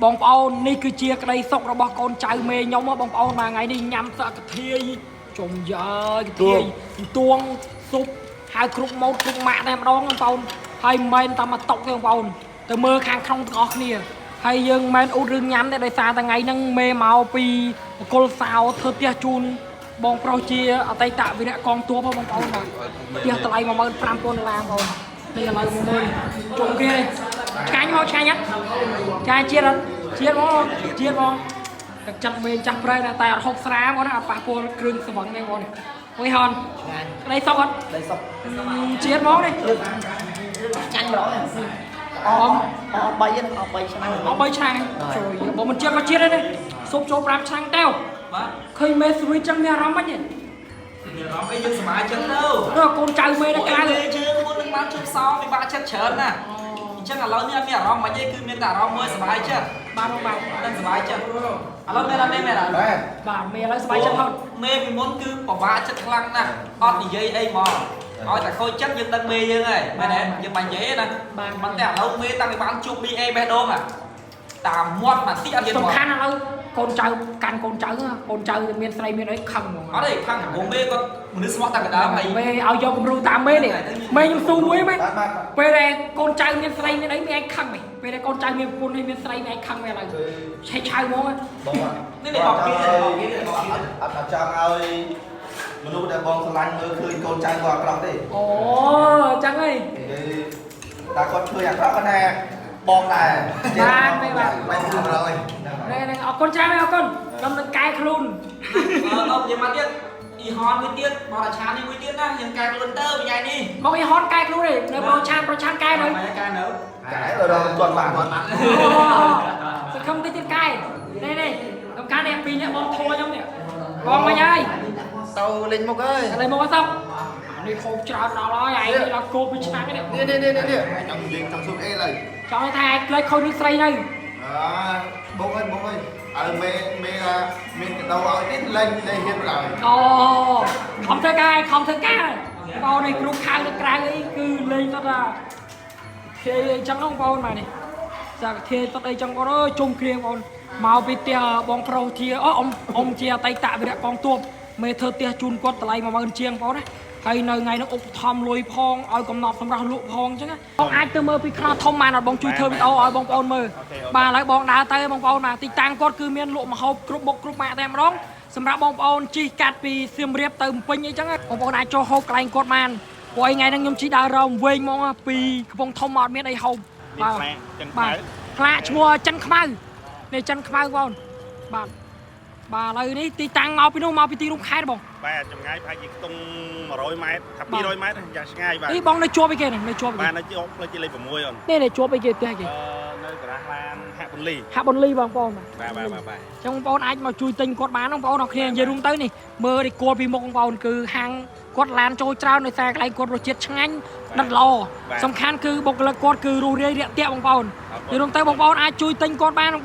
បងប្អូននេះគឺជាក្តីសុខរបស់កូនចៅមេខ្ញុំហ៎បងប្អូនមួយថ្ងៃនេះញ៉ាំសក់កាធាយជុំយើយកាធាយទួងស៊ុបហៅគ្រប់ម៉ូតគ្រប់ម៉ាកតែម្ដងបងប្អូនហើយមិនមែនតែមកតុកទេបងប្អូនទៅមើលខាងក្នុងទាំងអស់គ្នាហើយយើងមិនមែនអ៊ូតរឿងញ៉ាំទេដោយសារតែថ្ងៃហ្នឹងមេមកពីបកុលសោធ្វើផ្ទះជូនបងប្រុសជាអតីតវីរៈកងទ័ពហ៎បងប្អូនបាទផ្ទះតម្លៃ15000ដុល្លារបងប្អូននេះឥឡូវមកមើលជុំគ្នាឆ្ងាញ់មកឆ្ងាញ់ហ៎ ចាជាតិអត់ជាតិមកជាតិមកទឹកចិត្តមេចាស់ប្រែណាតែអត់ហូបស្រាមកណាអត់ប៉ះពាល់គ្រឿងស្វឹងទេបងអូយហនក្តីសុកអត់ ដីសុក ជាតិមកនេះ ចាញ់ម្ដងអ អម អ3ហ្នឹងអ3ឆ្នាំ អស់3ឆ្នាំជួយបើមិនជាតិក៏ជាតិដែរនេះស៊ុបចូល5ឆ្នាំទៅ បាទ ឃើញមេស្វីចឹងមានអារម្មណ៍មិនទេ មានអារម្មណ៍អីយើងសប្បាយចិត្តទៅ ដល់កូនចៅមេនៅក្រៅ ពេលជើងមុននឹងបានជប់សោពិបាកចិត្តច្រើនណាស់អញ្ចឹងឥឡូវនេះអត់មានអារម្មណ៍មិនទេគឺមានតែអារម្មណ៍មួយសប្បាយចិត្ត បាទបងបាទ នឹងសប្បាយចិត្តឥឡូវមានអត់មានមែនអត់ បាទ បាទមេឥឡូវសប្បាយចិត្តហត់ មេពីមុនគឺពិបាកចិត្តខ្លាំងណាស់អត់និយាយអីហ្មងឲ្យតែខូចចិត្តយើងដឹងមេយើងហើយមែនទេយើងបាញ់និយាយណាប៉ុន្តែឥឡូវមេតាំងពីបានជួប BA បេះដូងតាមមាត់មកតិចអត់ហ៊ាន សំខាន់ឥឡូវកូនចៅកាន់កូនចៅកូនចៅមានស្រីមានអីខឹងហ្មង អត់ទេខាងកំមេគាត់មនុស្សស្មោះតាំងពីដើមហើយ មេឲ្យយកគំរូតាមមេនេះមេខ្ញុំស៊ូមួយមេ បាទបាទ ពេលដែលកូនចៅមានស្រីមានអីមានឯងខឹងហ៎ពេលដែលកូនចៅមានប្រពន្ធហើយមានស្រីមានឯងខឹងមែនឥឡូវឆេះឆៅហ្មង បង នេះនេះបកគេបកគេបកគេ អត់អត់ចង់ឲ្យមនុស្សដែលបងស្រឡាញ់មើលឃើញកូនចៅគាត់អាក្រក់ទេ អូអញ្ចឹងហី គេតែគាត់ឃើញអាក្រក់គាត់ថាបងដែរ បាទមេបាទ បែបគឺម្ដងហើយ នេះនេះអរគុណច្រើនអរគុណខ្ញុំនឹងកែខ្លួន អឺអបនិយាយមកទៀតអ៊ីហនមួយទៀតបរិឆាននេះមួយទៀតណាយើងកែខ្លួនទៅថ្ងៃនេះ មកអីហនកែខ្លួនទេនៅប្រឆានប្រឆានកែនៅ កែនៅ កែរងគាត់បានគាត់បាន សង្ឃឹមតិចទៀតកែនេះនេះសំខាន់នេះពីរនេះបងធัวខ្ញុំនេះបងមិនហើយ ទៅលេងមុខអើយ ឥឡូវមកអត់សោះនេះហូបច្រើនដល់ហើយឯងនេះដល់គោពីឆ្នាំនេះ នេះនេះនេះនេះចង់និយាយចង់ស៊ុបអេឡើយ ចង់ថាឯងក្លែកខូចនឹងស្រីនៅ អើបុកហើយបុកហើយឲ្យមេមេមានកដោឲ្យទៀតលែងលែងហ៊ានឡើយ អូខំធ្វើការខំធ្វើការបងនេះគ្រូខៅនៅក្រៅអីគឺលេងសុទ្ធថាធាយអីចឹងបងប្អូនបាទនេះសាកធាយសុទ្ធអីចឹងបងអើយជុំគ្នាបងមកពីផ្ទះបងប្រុសជាអូអ៊ំអ៊ំជាអតីតវីរៈកងទ័ពមេធ្វើផ្ទះជូនគាត់តម្លៃ10000ជាងបងប្អូនណាហើយនៅថ្ងៃនោះឧបត្ថម្ភលុយផងឲ្យកំណត់សម្រាប់លក់ផងអញ្ចឹងបងអាចទៅមើលពីខ្លោធំបានអត់បងជួយធ្វើវីដេអូឲ្យបងប្អូនមើលបាទឥឡូវបងដើរទៅបងប្អូនបាទទីតាំងគាត់គឺមានលក់ម្ហូបគ្រប់មុខគ្រប់ម៉ាកតែម្ដងសម្រាប់បងប្អូនជិះកាត់ពីសៀមរាបទៅភ្នំពេញអីចឹងបងប្អូនអាចចូលហូបកន្លែងគាត់បានព្រោះឯថ្ងៃហ្នឹងខ្ញុំជិះដើររមវិញហ្មងពីកំពង់ធំមកអត់មានអីហូប មានខ្លាចឹង បាទខ្លាឈ្មោះចិនខ្មៅនេះចិនខ្មៅបងបាទបាទឥឡូវនេះទីតាំងមកពីនោះមកពីទីរួមខេត្តបង បាទចម្ងាយប្រហែលជាខ្ទង់100ម៉ែត្រថា200ម៉ែត្រយ៉ាងឆ្ងាយបាទ នេះបងនៅជាប់អីគេហ្នឹងនៅជាប់អី បាទ គេ នៅជាប់ផ្លូវជាលេខ6អូន នេះនៅជាប់អីគេផ្ទះគេ អឺនៅការ៉ាស់ឡានហាក់ពន្លី ហាក់ប៊ុនលីបងប្អូនបាទ បាទបាទបាទបាទ ចឹងបងប្អូនអាចមកជួយទិញគាត់បានបងប្អូនអរគ្នានិយាយរួមទៅនេះមើលនេះគួរពីមុខបងប្អូនគឺហាងគាត់ឡានចូលច្រើនដោយសារកន្លែងគាត់រសជាតិឆ្ងាញ់ដិតល្អសំខាន់គឺបុគ្គលិកគាត់គឺរស់រាយរាក់ទាក់បងប្អូននិយាយរួមទៅបងប្អូនអាចជួយទិញគាត់បានបង